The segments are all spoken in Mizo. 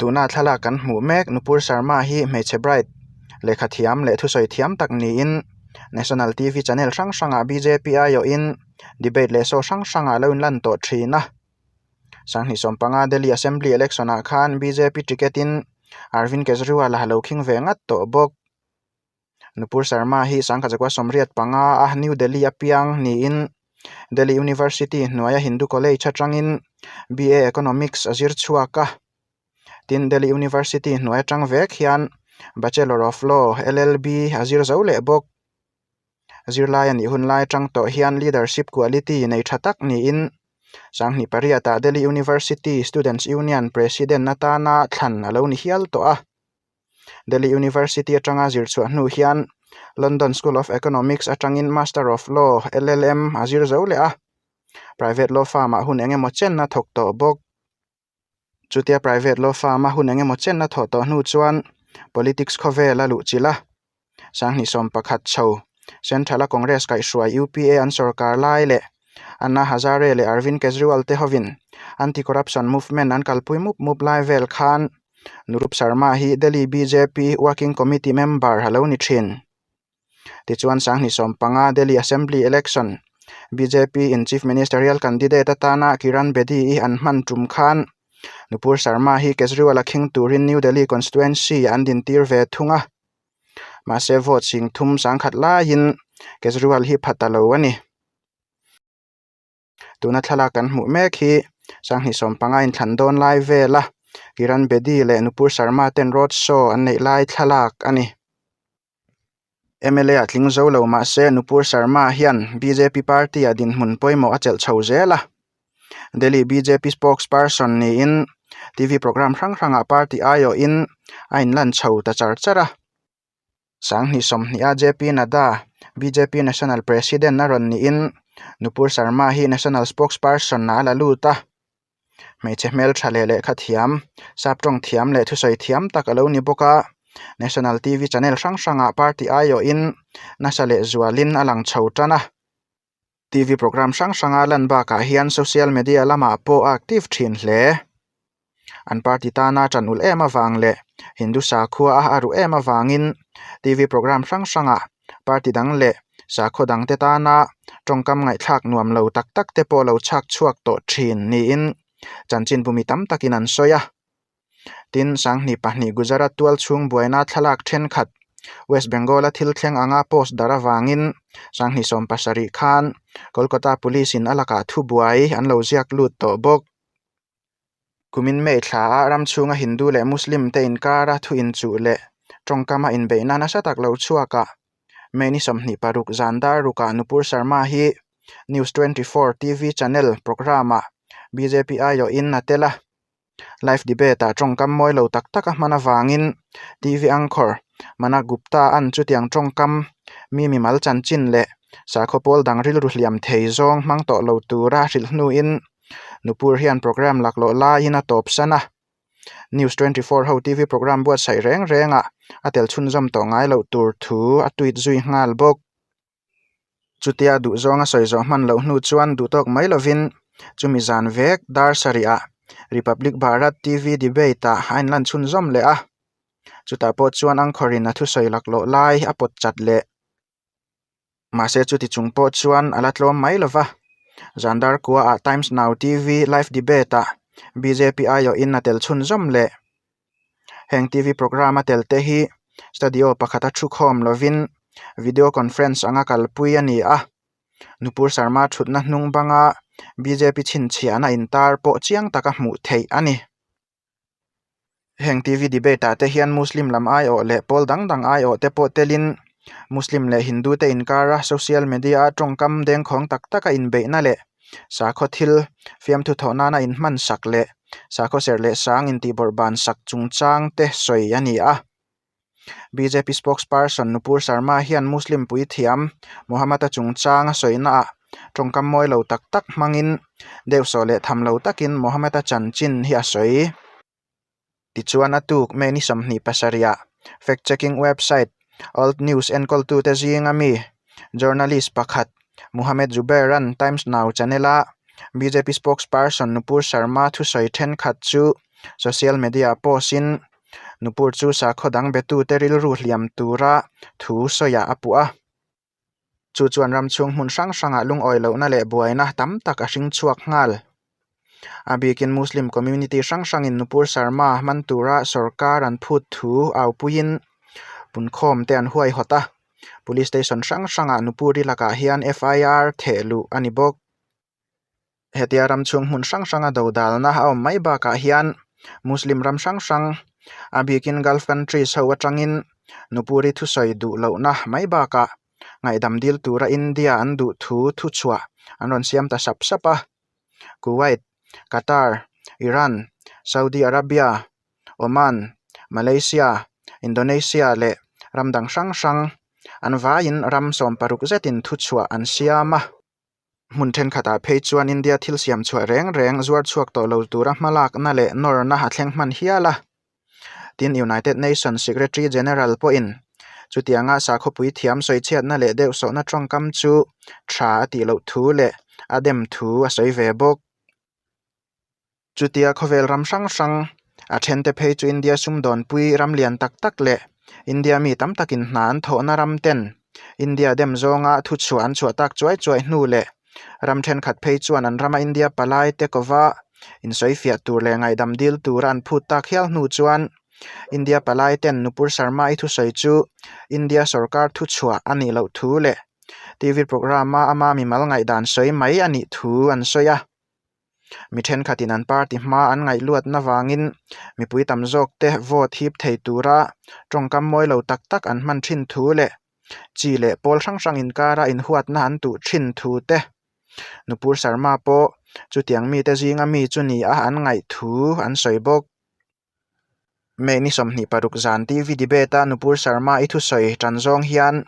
Tuna thlalak kan hmuh mek Nupur Sharma hi hmeichhe bright lehkha thiam leh thusawi thiam tak niin national T V channel hrang hrangah B J P aiawhin debate leh show hrang hrangah a lo inlan tawh thin a. Sanghnih sawmpanga Delhi Assembly election ah khan B J P ticket in Arvind Kejriwal a lo khing ve ngat tawh bawk. Nupur Sharma hi sangkhat zakua 85 a New Delhi a piang niin Delhi University hnuaia Hindu College atangin B A Economics a zir chhuak a. Tin, Delhi University hnuai atang vek hian Bachelor of Law, L L B a zir zo leh bawk. Zirlai a nih hun lai atang tawh hian leadership quality nei tha tak niin 2008 ah Delhi University Students Union President atana thlan a lo ni hial tawh a. Delhi University atanga zir chhuah hnu hian London School of Economics atangin Master of Law, LLM, a zir zo leh a, private law firm ah hun eng emaw chen a thawk tawh bawk. Chutia private law firm a hun eng emaw chen a thawh tawh hnu chuan politics khawvel a luh chilh a, 2011 chho Central a Congress kaihhruai UPA an sorkar lai leh Anna Hazare leh Arvind Kejriwal te hovin anti-corruption movement an kalpui mup mup lai vel khan Nurup Sharma hi Delhi bjp Working Committee member a lo ni thin. Tichuan 2015 Delhi Assembly Election bjp in Chief Ministerial candidate atana Kiran Bedi i an hman tum khan Nupur Sharma hi Kejriwal a khing turin New Delhi constituency an dintir ve thung a. Mahse vote sing thum sangkhat laiin Kejriwal hi pha ta lo a ni. Tuna thlalak kan hmuh mek hi 2015 inthlan dawn lai vela Kiran Bedi leh Nupur Sharma ten road show an neih lai thlalak a ni. M L A a tling zo lo mahse Nupur Sharma hian bjp party ah dinhmun pawimawh a chelh chho zel a. Delhi bjp spokesperson niin T V programme hrang hrangah party aiawhin a inlan chho ta char char a. 2020 a J P Nadda bjp national president a rawn niin Nupur Sharma hi national spokesperson ah a la lut a. Hmeichhe hmeltha leh lehkha thiam, sap tawng thiam leh thusawi thiam tak a lo ni bawk a, National T_V channel hrang hrangah party aiawhin nasa leh zualin a lang chho tan a. T_V programme hrang hranga lan bakah hian social media lamah pawh a active thin hle. An party tana tan ulh em avang leh Hindu sakhua a ruh em avangin T_V programme hrang hrangah party dang leh sakhaw dangte tana tawngkam ngaihthlak nuam lo tak tak te pawh lo chhak chhuak tawh thin niin chanchinbu mi tam takin an sawi a. Tin, 2002 Gujarat tual chhung buaina thlalak thenkhat West Bengal a thil thleng anga post dar avangin 2017 khan Kolkata Police in a lakah thubuai an lo ziak lut tawh bawk. Kumin May thla ah ram chhunga Hindu leh Muslim te inkara thu inchuh leh tawngkama inbeihna nasa tak lo chhuak ah May ni 26 zan dar rukah Nupur Sharma hi News 24 TV channel programme ah bjp aiawhin a tel a. Live debate ah tawngkam mawi lo tak tak a hman avangin TV anchor Mana Gupta an chutiang tawngkam mi mimal chanchin leh sakhaw pawl dang rilru hliam thei zawng hmang tawh lo tura hrilh hnuin Nupur hian programme laklawh laiin a tawp san a. News 24 ho TV programme buatsaih reng rengah a tel chhunzawm tawh ngai loh tur thu a tweet zui nghal bawk. Chutia duhzawng a sawi zawh hman loh hnu chuan duhtawk mai lovin chumi zan vek dar sarih ah Republic Bharat TV debate ah a inlan chhunzawm leh a. Chutah pawh chuan anchor-in a thusawi laklawh lai a pawt chat leh. Mahse chuti chung pawh chuan a la tlawm mai lova, zan dar kua ah Times Now TV live debate ah bjp aiawhin a tel chhunzawm leh. Heng TV programme a tel te hi studio pakhata thu khawm lovin video conference anga kalpui a ni a. Nupur Sharma thutna hnung banga bjp chhinchhiahna intar pawh chiang taka hmuh theih a ni. Heng TV debate ah te hian Muslim lam aiawh leh pawl dang dang aiawh te pawh telin Muslim leh Hindu te inkara social media a tawngkam dengkhawng tak taka inbeihna leh sakhaw thil fiamthu thawh nana inhman sak leh sakhaw serh leh sang intihbawrh ban sak chungchang te sawi a ni a. Bjp spokesperson Nupur Sharma hian Muslim puithiam Muhammad-a chungchang a sawina ah tawngkam mawi lo tak tak hmangin deuhsawh leh tham lo takin Muhammad-a chanchin hi a sawi. Tichuan a tuk May ni 27 ah fact checking website Alt News enkawltute zinga mi journalist pakhat Muhammad Zubair-a'n Times Now channel-a bjp spokesperson Nupur Sharma thusawi thenkhat chu. Social media post-in Nupur chu sakhaw dang betute rilru hliam tura thu sawiah a puh a. Chu chuan ram chhung hmun hrang hrangah lungawi lohna leh buaina tam tak a hring chhuak nghal. A bikin Muslim community hrang hrangin Nupur Sharma hman tura sorkar an phut thu aupuiin punkhawm te an huaihawt a. Police station hrang hrangah Nupuri lakah hian FIR theh luh a ni bawk. Hetia ram chhung hmun hrang hranga dodalna a awm mai bakah hian Muslim ram hrang hrang a bikin Gulf countries ho atangin Nupuri thusawi duh lohna mai bakah ngaihdam dil tura India an duh thu thuchhuah an rawn siam ta sap sap a. Kuwait, Qatar, Iran, Saudi Arabia, Oman, Malaysia, Indonesia leh ram dang hrang hrang an vaiin ram 60 zetin thuchhuah an siam a. Hmun thenkhatah phei chuan India thil siam chhuah reng reng zuar chhuak tawh lo tura hmalakna leh nawrna a thleng hman hial a. Tin, United Nations Secretary General pawhin chutianga sakhawpui thiam sawichhiatna leh deuhsawhna tawngkam chu tha a tih loh thu leh a dem thu a sawi ve bawk. Chutia khawvel ram hrang hrang a thente phei chu India sumdawnpui ram lian tak tak leh India mi tam takin hna an thawhna ram ten India dem zawnga thuchhuah an chhuah tak chuai chuai hnu leh ram thenkhat phei chuan an rama India palai te kova insawifiah tur leh ngaihdam dil tura an phut tak hial hnu chuan India palai ten Nupur Sharma i thusawi chu India sorkar thuchhuah a nih loh thu leh TV programme-a ama mimal ngaihdan sawi mai a nih thu an sawi a. Mi thenkhatin an party hma an ngaihluatna vangin mipui tam zawk te vote hip thei tura tawngkam mawi lo tak tak an hman thin thu leh chi leh pawl hrang hrang inkara inhuatna an tuh thin thu te Nupur Sharma pawh chutiang mite zinga mi chu ni a an ngaih thu an sawi bawk. May ni 26 zan TV debate-a Nupur Sharma i thusawi tan zawng hian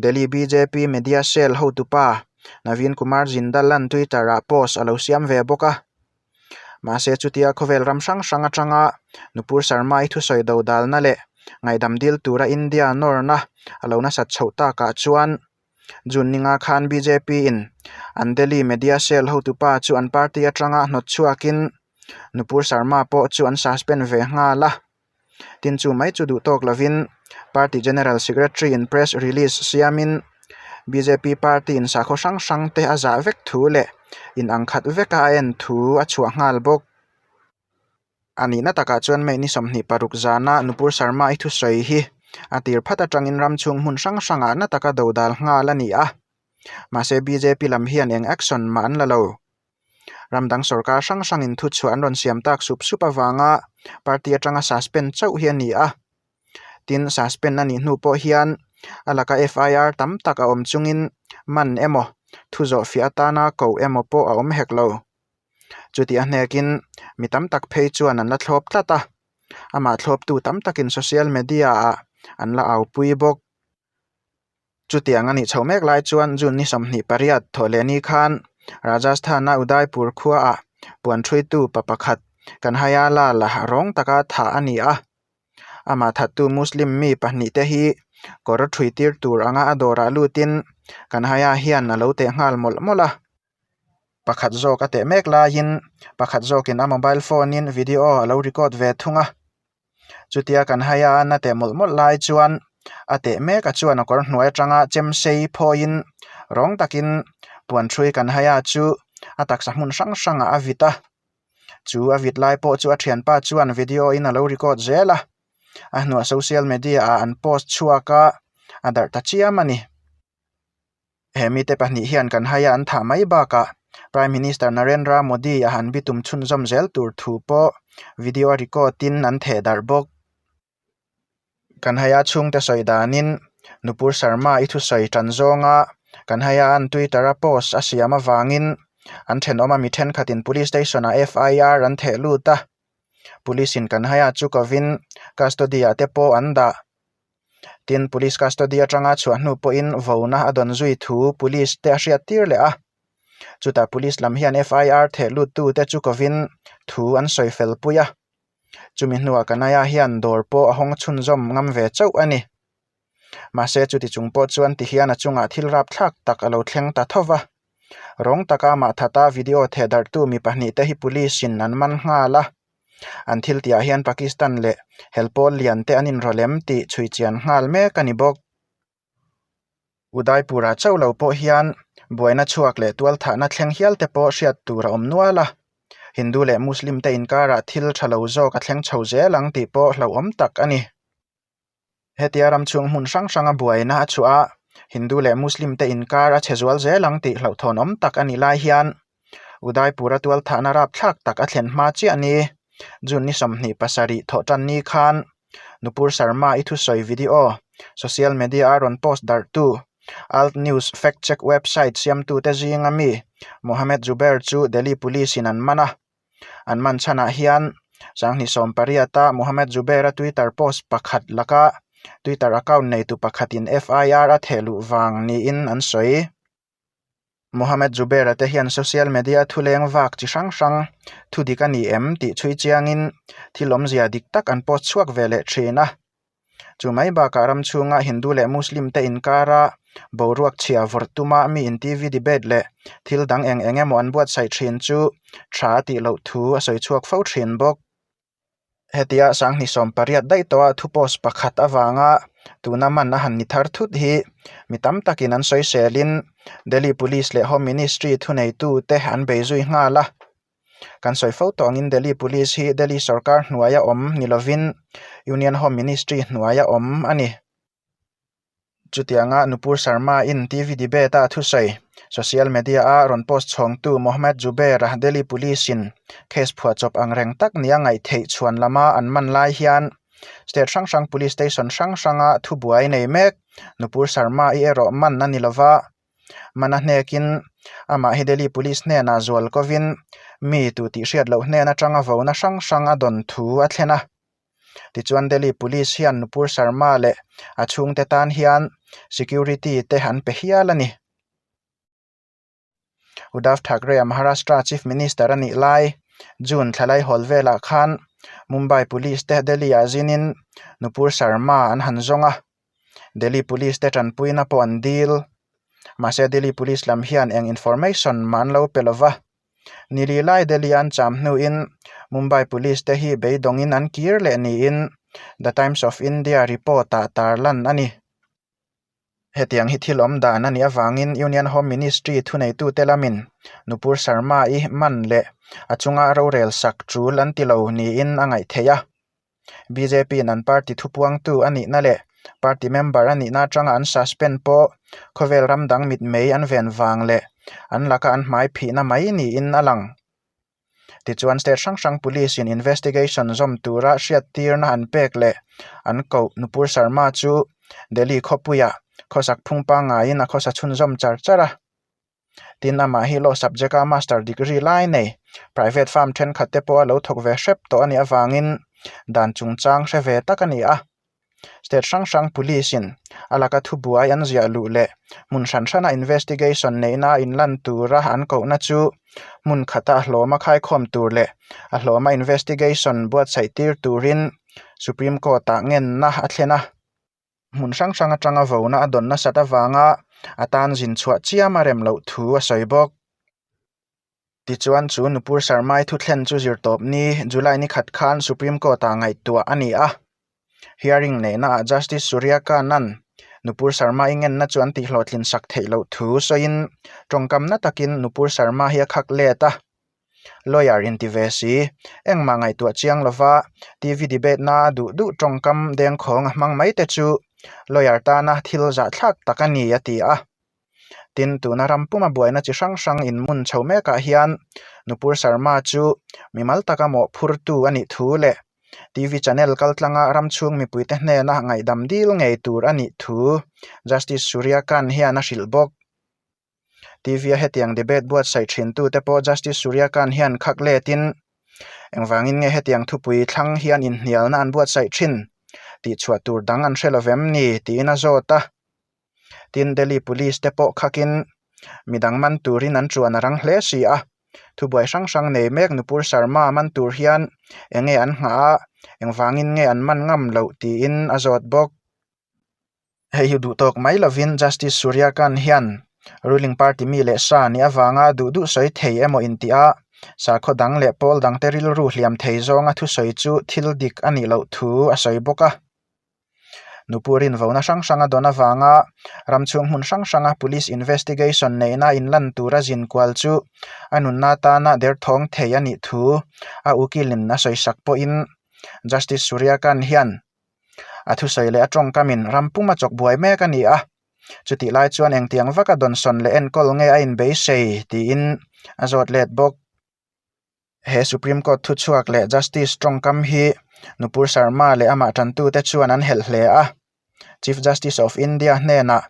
Delhi bjp media cell hotupa Naveen Kumar Jindal-a'n Twitter-ah post a lo siam ve bawk a. Mahse chutia khawvel ram hrang hrang atanga Nupur Sharma i thusawi dodalna leh ngaihdam dil tura India nawrna a lo nasat chhoh takah chuan June ninga khan BJP-in an Delhi media cell hotupa chu an party atanga hnawt chhuakin Nupur Sharma pawh chu an suspend ve nghal a. Tin chu mai chu duh tawk lovin Party General Secretary in press release siamin bjp party in sakhaw hrang hrang te a zah vek thu leh in ang khat veka a en thu a chhuah nghal bawk. A nihna takah chuan May ni 26 zana Nupur Sharma i thusawi hi a tir phat atangin ram chhung hmun hrang hrangah na taka dodal nghal a ni a. Mahse bjp lam hian eng action mah an la lo. Ram dang sorkar hrang hrangin thuchhuah an rawn siam tak sup sup avanga party atanga suspend chauh hi a ni a. Tin, suspend a nih hnu pawh hian a laka FIR tam tak a awm chungin man emaw, thu zawhfiah atana koh emaw pawh a awm hek lo. Chuti a hnekin mi tam tak phei chuan an la thlawp tlat a, amah thlawptu tam takin social media-ah an la aupui bawk. Chutiang a nih chhoh mek lai chuan June ni 28 thawhleh ni khan Rajasthan-a Udaipur khuaah puan thuitu pa pakhat Kanhaiya Lal-a rawng taka thah a ni a. Amah thattu Muslim mi pahnihte hi kawr thui tir tur anga a dawrah lutin Kanhaiya hian a lo teh nghal mawlh mawlh a. Pakhat zawk a teh mek laiin pakhat zawkin a mobile phone-in video a lo record ve thung a. Chutia kan hai a na teh mawlh mawlh lai chuan a teh mek a chuan a kawr hnuai atanga chem sei phawiin rawng takin puan hrui kan hai a chu a taksa hmun hrang hrangah a vit a chu a vit lai pawh chu a thianpa chuan video in a lo record zel a a hnuah social media ah an post chhuak a a darh ta chiam a ni. He mite pahnih hian kan haia an thah mai bakah Prime Minister Narendra Modi a han bitum chhunzawm zel tur thu pawh video a record in an theh darh bawk. Kan haia chhungte sawi danin Nupur Sharma i thusawi tan zawnga kan haia an Twitter a post a siam avangin an thenawm a mi thenkhatin Police Station ah FIR an theh lut a, Police in kan haia chu kovin custody ah te pawh an dah. Tin, Police custody atanga chhuah hnu pawhin vona a dawn zui thu Police te a hriat tir leh a. Chutah Police lam hian FIR theh lut tu te chu kovin thu an sawi fel pui a. Chumi hnuah Kanaya hian dawr pawh a hawng chhunzawm ngam ve chauh a ni. Mahse chuti chung pawh chuan tihian a chungah thil rapthlak tak a lo thleng ta tho va. Rawng taka amah thata video theh darhtu mi pahnih te hi Police in an man nghal a. An thil tihah hian Pakistan leh helpawl lian te an inrawlh em tih chhui chian nghal mek a ni bawk. Udaipur-ah chauh lo pawh hian buaina chhuak leh tualthahna thleng hial te pawh hriat tur a awm nual a. Hindu leh Muslim te inkarah thil tha lo zawk a thleng chho zel ang tih pawh hlauhawm tak a ni. Hetia ram chhung hmun hrang hranga buaina a chhuah a, Hindu leh Muslim te inkar a chhe zual zel ang tih hlauhthawnawm tak a nih lai hian Udaipur-a tualthahna rapthlak tak a thlen hma chiah ni. June ni 27 thawh tan ni khan Nupur Sharma i thusawi video social media-a rawn post darhtu Alt News fact check website siamtute zinga mi Mohammed Zubair chu Delhi Police-in an man a. An man chhanah hian 2018-a Mohammed Zubair-a Twitter post pakhat laka Twitter account neitu pakhatin FIR a thehluh vang niin an sawi. Mohammed Zubair-a te hian social media thuleng vak chi hrang hrang thu dik a ni em tih chhui chiangin thil awmzia dik tak an post chhuak ve leh thin a. Chu mai bakah ram chhunga Hindu leh Muslim te inkara boruak chhia vawrh tuma mi in TV debate leh thil dang eng eng emaw an buatsaih thin chu tha a tih loh thu a sawi chhuak fo thin bawk. Hetia 2018 daih tawha thu post pakhat avanga tuna man a han ni thar thut hi mi tam takin an sawiselin Delhi Police leh Home Ministry thuneitute an bei zui nghal a. Kan sawi fo tawh angin Delhi Police hi Delhi sorkar hnuaia awm ni lovin Union Home Ministry hnuaia awm a ni. Chutianga Nupur Sharma in TV debate a thusawi social media a rawn post chhawngtu Mohammed Zubair-a Delhi Police in case phuahchawp ang reng tak nia ngaih theih chhuan lama an man lai hian state hrang hrang police station hrang hranga thubuai nei mek Nupur Sharma i erawh man a ni lova. Mana hnekin amah hi Delhi Police hnenah zual kovin mi tu tih hriat loh hnen atanga vona hrang hrang a dawn thu a thlen a. Tichuan Delhi Police hian Nupur Sharma leh a chhungte tan hian security te an pe hial a ni. Uddhav Thackeray-a Maharashtra Chief Minister a nih lai June thlalai hawl velah khan Mumbai Police te Delhi-ah zinin Nupur Sharma an han zawng a. Delhi Police te tanpuina pawh an dil. Mahse Delhi Police lam hian eng information mah an lo pe lo va. Nili lai Delhi an cham hnuin Mumbai Police te hi beidawngin an kir leh niin The Times of India report ah tarlan a ni. Hetiang hi thil awm dan a nih avangin Union Home Ministry thuneitute lamin Nupur Sharma-i man leh a chunga rorel sak tul an ti lo niin a ngaih theih a. BJP-in an party thupuangtu a nihna leh party member a nihna atanga an suspend pawh khawvel ram dang mitmei an ven vang leh an laka an hmai phihna mai niin a lang. Tichuan state hrang hrang police-in investigation zawm tura hriattirna an pek leh an koh Nupur Sharma chu Delhi khawpuiah khawsak phung pangngaiin a khawsa chhunzawm char char a. Tin, amah hi law subject a master degree lai nei, private firm thenkhat te pawh a lo thawk ve hrep tawh a nih avangin dan chungchang hre ve tak a ni a. State hrang hrang police in a laka thubuai an ziah luh leh hmun hran hrana investigation neihna a inlan tura an kohna chu hmun khata a hlawma khaikhawm tur leh a hlawma investigation buatsaih tir turin Supreme Court ah ngenna a thlen a. Hmun hrang hrang atanga vona a dawn nasat avanga a tan zin chhuah chiam a rem loh thu a sawi bawk. Tichuan chu Nupur Sharma-i thuthlen chu zirtawp ni July ni khat khan Supreme Court-ah ngaihtuah a ni a. Hearing neihnaah Justice Surya Khan-a'n Nupur Sharma-i ngenna chu an tihhlawhtlin sak theih loh thu sawiin tawngkam na takin Nupur Sharma hi a khak let a. Lawyer inti ve si, engmah ngaihtuah chiang lova TV debate na a duh duh tawngkam dengkhawng a hmang mai te chu lawyer tana thil zahthlak tak a ni a ti a. Tin, tuna ram puma buaina chi hrang hrang inmun chho mekah hian Nupur Sharma chu mimal taka mawhphurtu a nih thu leh TV channel kaltlanga ram chhung mipuite hnena ngaihdam dil ngei tur a nih thu Justice Surya Kant hian a hrilh bawk. TV-a hetiang debate buatsaih thintute pawh Justice Surya Kant hian khak letin, Engvangin nge hetiang thupui thlang hian inhnialna an buatsaih thin? Tihchhuah tur dang an hre lovem ni? tiin a zawt a. Tin, Delhi Police te pawh khakin midang man turin an chuan a rang hle si a. Thubuai hrang hrang nei mek Nupur Sharma man tur hian enge an nghah a, engvangin nge an man ngam loh? tiin a zawt bawk. Hei hi duh tawk mai lovin Justice Surya Kant hian ruling party mi leh sa nih avanga duh duh sawi thei emaw intih a. Sakhaw dang leh pawl dangte rilru hliam thei zawnga thusawi chu thil dik a nih loh thu a sawi bawk a. Nupur invauna hrang hrang a dawn avanga ram chhung hmun hrang hranga police investigation neihna inlan tura zin kual chu a nunna atana derthawng thei a nih thu a ukilin a sawisak pawhin Justice Surya Kant hian a thusawi leh a tawngkamin ram pum a chawk buai mek a ni a. Chutih lai chuan engtiang vaka dawnsawn leh enkawl nge a inbeisei tiin a zawt let bawk. He Supreme Court thuchhuak leh Justice tawngkam hi Nupur Sharma leh amah tantute chuan an helh hle a. Chief Justice of India hnenah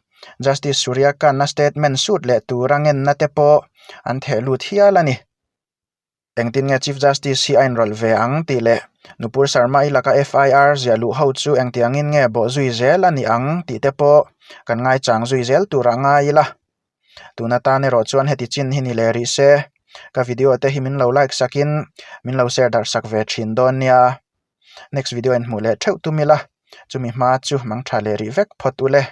Justice Surya Kant-a statement sut leh tura ngenna te pawh an theh lut hial a ni. Engtin nge Chief Justice hi a inrawlh ve ang tih leh Nupur Sharma-i laka FIR ziah luh ho chu engtiangin nge bawh zui zel a ni ang tih te pawh kan ngaichang zui zel turah ngai ila. Tun atan erawh chuan heti chin hi ni leh rih se, ka video te hi min lo like sakin min lo share darh sak ve thin dawn nia. Next video in hmuh leh theuh tum ila, chumi hma chu mang tha leh rih vek phawt ule.